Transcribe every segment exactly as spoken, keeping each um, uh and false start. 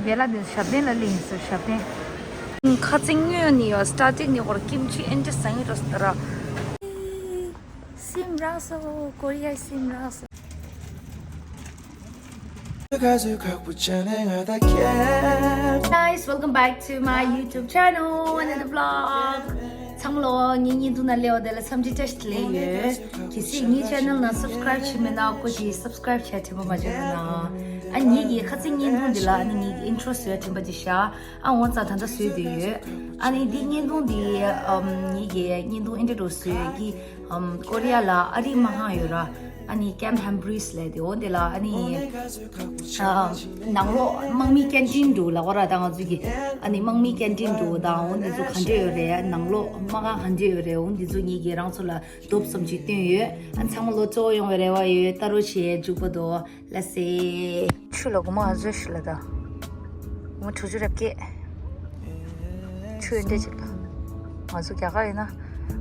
དེ་ལ་དེ་ཞབས་བརྟན་ལ་སླེབས་ཡིན་ཟེར། ཞབས་བརྟན། ཁ་ཚིག་སྔོན་ནས་ཡོད། སྟ་ཏིག་ནས་ཧོར་ཀིམ་ཆི་ཨེན་ཏི་ཟ་ངེ་རོ་སྟ་ར། སིམ་རག་སོ། ཀོ་རི་ཡའི་སིམ་རག་སོ། Guys, welcome back to my YouTube channel, another vlog. ཚང་མ་ལོ་ངའི་བརྙན་ཐུང་ནང་སླེབས་པ་དེ་ལ་འཚམས་འདྲི་བཀྲ་ཤིས་བདེ་ལེགས་ཡོད། གལ་སྲིད་ངའི་channel ནང་subscribe བྱས་མེད་ན་སྐུ་མཁྱེན་subscribe བྱས་དྲན་པ་མ་བརྗེད་རོགས་གནང་། ཨ་ངེད་ཀྱི་ཁ་ཚིག་བརྙན་ཐུང་འདི་ལ་ཨ་ནི་ངེད་ཀྱི་intro བཟོས་དྲན་པ་འདི་བཞག་ཨ་འོ་ཙ་ད་ལྟ་བཟོས་བསྡད་ཡོད། ཨ་ནི་འདི་བརྙན་ཐུང་འདི་ཨམ་ངེད་ཀྱི་བརྙན་ཐུང་intro་བཟོས་ཀྱི་ཨམ་ཀོ་རི་ཡ་ལ་ཨ་རིའི་མ་ཧང་ཡོད་ར། ཨ་ནི་Camp Humphreys་ལབ་དེ་འོ་འདི་ལ་ཨ་ནི་ཨ་ནང་ལོགས་དམག་མི་canteen་འདུག་ལབ་པ་ར། ད་ང་ཚོ་གི་ཨ་ནི་དམག་མི་canteen་འདུག་ད་འོ་འདི་ཚོ་ག་འདྲ་ཡོད་རེད། ནང་ལོགས་མ་གང་ག་འདྲ་ཡོད་རེད། འོ་འདི་ཚོ་ངེད་ཀྱིས་རང་ཚོ་ལ་དོབ་ཙམ་ཅིག་སྟོན་ཡོད། ཨ་ཚང་མ་ལོ་གཙོ་བོ་ཡོང་བའི་རེ་བ་ཡོད། ལྟ་རོགས་བྱེད། འཇུག་པ་དོ། ལ་སེ། ཆུ་ལ་གོ་མ་བཟོས་ཤི་ལ་ད། གོ་མ་ཆུ་ཆུ་རབ་སྐྱེས། ཆུ་ཡོད་འདྲ་ཅིག་ལ། ང་ཚོ་རྒྱ་གར་ཡིན་ན།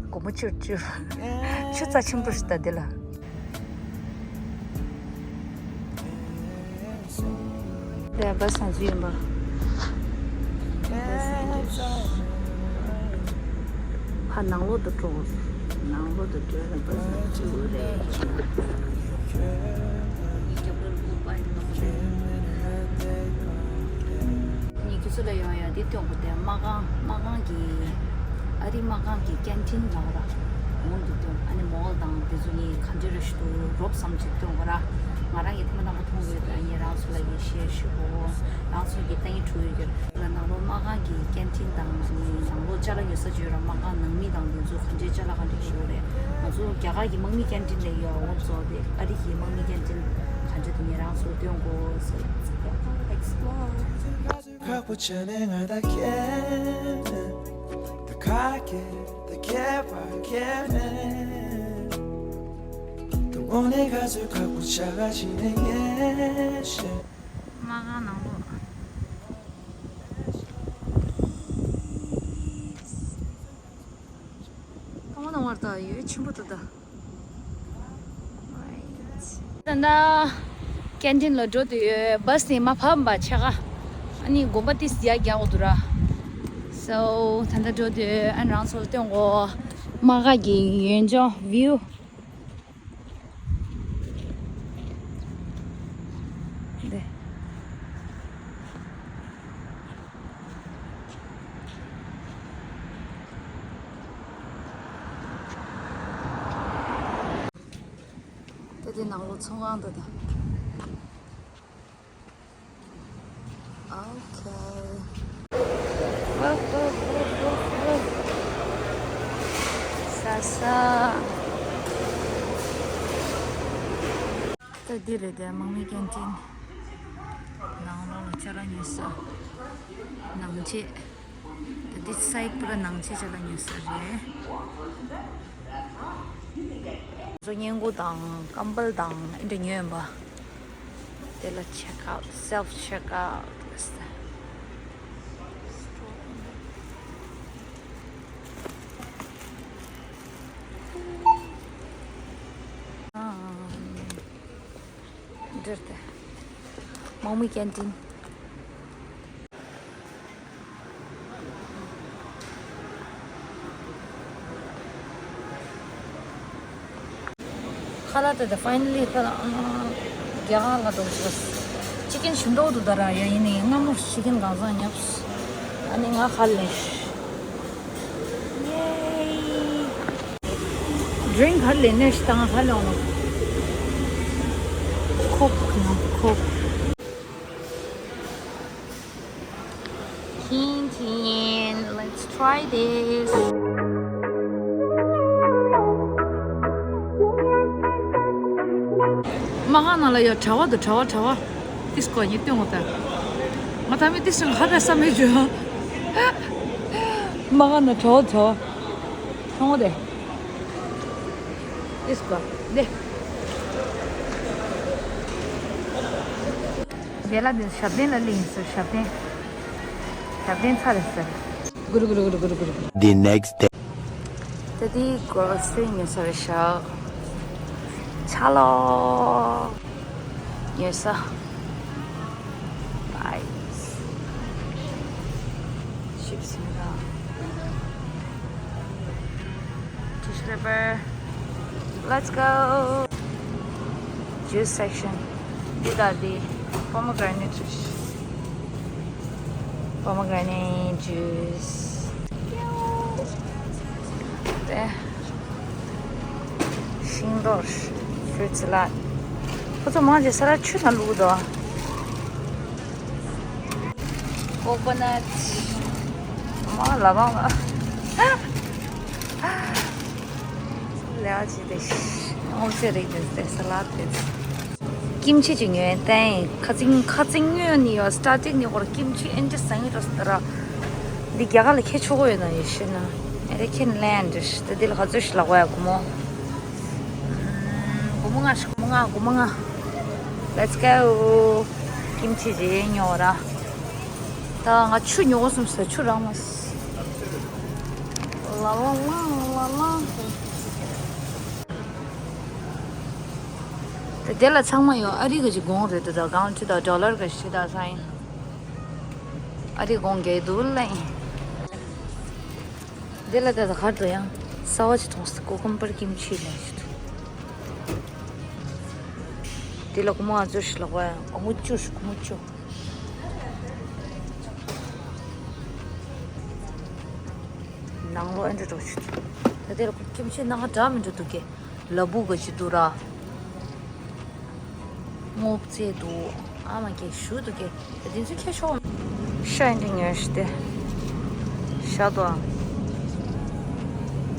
གོ་མ་ཆུ་ཆུ། ཆུ་རྩ་ཆེན་པོ་ཞིག་ད་འདི་ལ། འདི་བ་སང་ཟི་ཡིན་པ། ཕ་ནང་ལོགས་དུ་འགྲོ། ནང་ལོགས་དུ་འགྲོ་ན་བ་སང་ཟི་འུ་རེད། ངས་ཁྱོད་ཚོ་ལ་ཡང་ཡང་འདི་སྟོན་དགོས་ཏེ། མ་གང་མ་གང་གི་ཨ་རི་མ་གང་གི་canteen་ལ་བ་ར། འོང་འདི་སྟོན། ཨ་ནི་mall་དང་དེ་ཚོ་ནི་ག་འདྲ་ར་ཞིག་འདུག་རོབ་ཙམ་ཅིག་སྟོན་དགོས་ར། ང་རང་གི་ཐེངས་མ་དང་པོ་མཐོང་ཡོད། ད་ངས་རང་ཚོ་ལ་ཡི་share་ཞུ་གོ། རང་ཚོ་གི་ཏང་ཡིག་ཁྲུ་ཡོད་ཀྱི་ལ་ནང་ལོ་མ་གང་གི་canteen་དང་ནི་ནང་ལོ་ཅ་ལག་ཉོ་ས་ཅིག་ཡོད་ར། མ་གང་ནང་མི་དང་དེ་ཚོ་ག་འདྲའི་ཅ་ལག་ག་འདྲ་ཡོད་རེད། ང་ཚོ་རྒྱ་གར་གྱི་དམག་མི་canteen་ལ་ཡོད། འོ་ཚོ་དེ་ཨ་རི་གི་དམག་མི་canteen་ག་འདྲ་དེ་ངས་རང་ཚོ་སྟོན་གོ་ཟེར། Let's go, explore. མ་གང་ནང་ལོགས། ཁང་པ་ནང་བར་དུ་ཡོད་ཆེན་པོ་འདུག་ད། ད་ལྟ་canteen་ལ་འགྲོ་དུས་ཡོད། བ་སི་ནས་མ་ཕབ་པ་ཆེ་ག་ཨ་ནི་དགོན་པ་ཏིས་ཡ་རྒྱག་འོ་འདུག་ར། So་ད་ལྟ་འགྲོ་དུས་ཨ་ནི་རང་ཚོ་ལ་སྟོན་གོ། མ་ག་གི་ཡོན་ལྗོངས་view། འདི། ད་དེ་ནང་ལོགས་ཚོང་ཁང་འདུག་ད། Okay. ས་ས། ད་འདི་རེད་དེ་དམག་མི་canteen། ནང་ལོགས་ལ་ཅ་ལག་ཉོ་ས། ནང་ཆས། ད་འདི་side་པུ་ར་ནང་ཆས་ཅ་ལག་ཉོ་ས་རེད། ང་ཚོ་སྔས་མགོ་དང་ཀམ་བལ་དང་ཨེ་འདྲ་ཉོས་ཡོད་པ། དེ་ལ་check out, self check out ལ་ས། འདིར་དེ། དམག་མི་canteen། ཁ་ལག་དེ་དེ་finally ཁ་ལག་ཨང་། རྒྱ་གར་ལ་འགྲོ་ཆོག chicken་ཞིམ་མདོག་འདུག་ད་ར། ཡ་ཡིན་ནའི་སྔ་མོ་chicken་གང་བཟང་ཉོབས། ཨ་ནི་ང་ཁ་ལེན། Yay! Drink་ཧར་ལེན་ནས་ཤི་ཏང་ཧར་ལོང་ལོང་། Coke་ནང་Coke། Hint, hint. Let's try this. མ་གང་ནང་ལ་ཡོད་གྲྭ་བ་དང་གྲྭ་བ་གྲྭ་བ། ཏིས་ཀོ་ཉིད་སྟོན་འོ་ད། ང་ད་མི་ཏིས་ཀོ་ཧ་པ་ས་མེད་ཇོ། མ་གང་ན་གྲྭ་བ་གྲྭ་བ། ཐོང་བ་དེ། ཏིས་ཀོ་དེ། དེ་ལ་དེ་ཞབས་བརྟན་ལ་ལིང་ཟེར། ཞབས་བརྟན། ཞབས་བརྟན་ཚར་རེད་ཟེར། གུ་རུ་གུ་རུ་གུ་རུ་གུ་རུ་གུ་རུ། The next day. ད་དེ་grocery་ཉོ་ས་རེད་ཤག་ཆ་ལོ། ཉོ་ས། Bye. Tissue paper. Let's go. Juice section. འདི་དང་འདི། Pomegranate juice. Pomegranate juice. དེ། ཤིང་ཏོག Fruit salad. ཁོ་ཚོ་མང་ཆེ་ས་ལ་ཆུ་ནང་བླུགས་འདུག Coconut. མ་ལ་མ་མ། ལས་ཅི་དེ། ཨོ་ཚེ་རིག་དེ་དེ་ས་ལ་དེ། ཀིམ་ཆི་ཅིག་ཉོས་ཏེ། ཁ་ཚིག་ཁ་ཚིག་ཉོས་ནི་ཡོད། སྟ་ཏིག་ནི་ཧོར་ཀིམ་ཆི་ཨེན་ཅི་ཟ་ངེ་རོ་སྟ་ར། འདི་རྒྱ་གར་ལ་ཁྱེད་ཆོག་གོ་ཡོད་ན་ཡོད་ཤེ་ན། ཨེ་རེ་ཁྱེད་ལན་འདྲི་ཤི་ད་འདི་ལ་ག་ཚོད་ཤི་ལག་པ་ཡ་གོ་མོ། སྒོར་མོ་ལྔ་ཞིག་སྒོར་མོ་ལྔ། སྒོར་མོ་ལྔ། Let's go. ཀིམ་ཆི་ཅིག་ཉོ་ར། ད་ང་ཆུ་ཉོ་གསུམ་ཟ་ཆུ་རག་མ་སི། ལ་ལ་ལ་ལ་ལ། དེ་དེ་ལ་ཚང་མ་ཡོད། ཨ་རི་ག་ཅིག་གོང་རེད་དེ། ད་གང་ཅི་ད་ཌོ་ལར་ག་ཤི་ད་སང་ཨ་རི་གོང་གེ་དུ་ལ་ཡིན། དེ་ལ་ད་ད་གར་དུ་ཡང་ས་བ་ཅི་མཐོང་སི། ཀོ་ཀམ་པར་ཀིམ་ཆི་ལ་ཞིག་འདུག་དེ་ལ་སྒོར་མོ་ང་ཚོ་ཞིག་ལག་པ་ཡང་སྒོར་མོ་བཅུ་ཞིག་སྒོར་མོ་བཅུ། ནང་ལོགས་ཨེ་འདྲ་འགྲོ་ཆུ། ད་དེ་ལ་ཁོ་ཀིམ་ཆི་ནང་འདྲ་མི་འདྲ་འདུག་གེ། ལ་ཕུག་ག་ཅིག་འདུག་ར། སྔོ་ཚལ་འདུག་ཨ་མ་གེ་ཞུ་འདུག་གེ། ད་དེ་ཚོ་ཁྱེར་ཤོག་ཤ་ཡིན་དེ་ཉོས་ཤི་དེ། ཤ་དོ།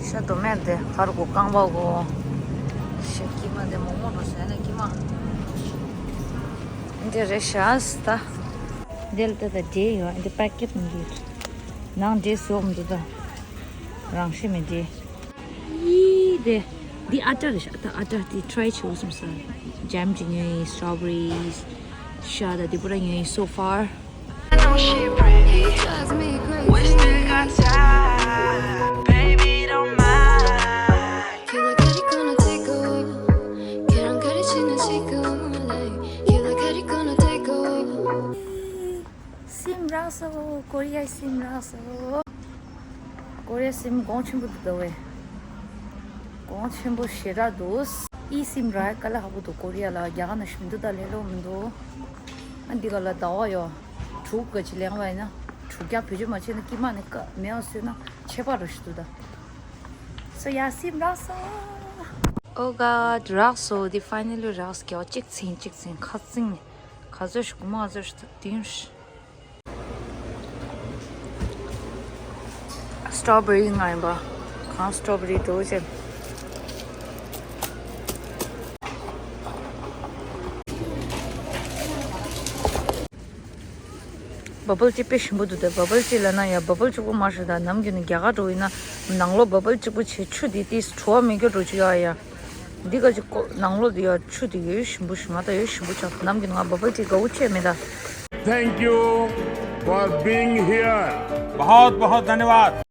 ཤ་དོ་མེད་དེ་གར་གོ་རྐང་པ་གོ། ཤ་ཀི་མ་དེ་མོག་མོག་འགྲོ་ཟེར་ན་ཀི་མ། འདི་རེད་ཤ་སི་ད། འདི་ལ་ད་ད་འདྲེ་ཡོད། འདི་པ་ཀེ་ཊི་འདི། ནང་འདྲེ་སོགས་འདུག་ད། རང་ཤི་མི་འདྲེ། ཡི་དེ། འདི་ཨ་ཏྲ་རེད་ཤག་ད་ཨ་ཏྲ་འདི་ཊ་རའི་བྱེད་དགོས་བསམ་སོང་། ཇེམ་ཅིག་ཉོས་ཡིན། སི་ཊོ་བེ་རི་ཤ་ད་འདི་པུ་ར་ཉོས་ཡིན། So far. I know she pretty. Drives me crazy. We still got time. Baby, don't mind. ཁྱོད་ལ་ག་རེ་གོན་ན་འགྲིག་གོ། ཁྱོད་རང་ག་རེ་བྱས་ན་འགྲིག་གོ། ཁྱོད་ལ་ག་རེ་གོན་ན་འགྲིག་གོ། སིམ་རག་སོང་། ཀོ་རི་ཡའི་སིམ་རག་སོང་། ཀོ་རི་ཡའི་སིམ་གོང་ཆེན་པོ་འདུག་ད་ཝེ། གོང་ཆེན་པོ་ཞེ་དྲག་འདུག་ཨི་སིམ་རག་དཀའ་ལས་ཁག་པོ་འདུག་ཀོ་རི་ཡ་ལ་རྒྱ་གར་ནང་བཞིན་འདུག་ད་ལས་སླ་པོ་མི་འདུག་ཨ་འདི་ག་ལ་ཟླ་བ་ཡོད། དྲུག་ག་ཅིག་ལེན་པ་ཡིན་ན། དྲུག་བརྒྱ་བེད་སྤྱོད་མ་བྱས་ན་དཀྱིལ་མ་ནས་ཀ་མེད་པ་བཟོས་ན་ཁྱད་པར་འགྲོ་ཞིག་འདུག་ད། སོ་ཡ་སིམ་རག་སོང་། Oh God, རག་སོང་། འདི་ཕའི་ནལ་ལི་རག་སོང་། གཅིག་ཚིན་གཅིག་ཚིན་ཁ་ཚིན་ནས་ག་ཚོད་ཞིག་མ་ཚོད་ཞིག་དེ་ཡིན་ཞིག་སི་ཊོ་བེ་རི་ང་ཡིན་པ། གང་སི་ཊོ་བེ་རི་འགྲོ་ཅེ། བ་བལ་ཊི་དཔེ་ཞིམ་པོ་འདུག་ད་བ་བལ་ཊི་ལ་ན་ཡ་བ་བལ་གཅིག་པོ་མ་ཤི་ད་ནམ་རྒྱུན་ནས་རྒྱ་གར་འགྲོ་ཡིན་ན་ནང་ལོགས་བ་བལ་གཅིག་པོ་བྱས་ཆུ་དེ་དེ་བྲོ་བ་མེད་རྒྱུ་འགྲོ་ཆུ་ཡ་ཡ། འདི་ག་ཅིག་ཀོ་ནང་ལོགས་དེ་ཡ་ཆུ་དེ་ཡོད་ཞིམ་པོ་ཞིག་ང་ད་ཡོད་ཞིམ་པོ་ཆགས་ནམ་རྒྱུན་ང་བ་བལ་ཊི་དགའ་བོ་བྱས་མེད་ད། Thank you for being here. बहुत बहुत धन्यवाद।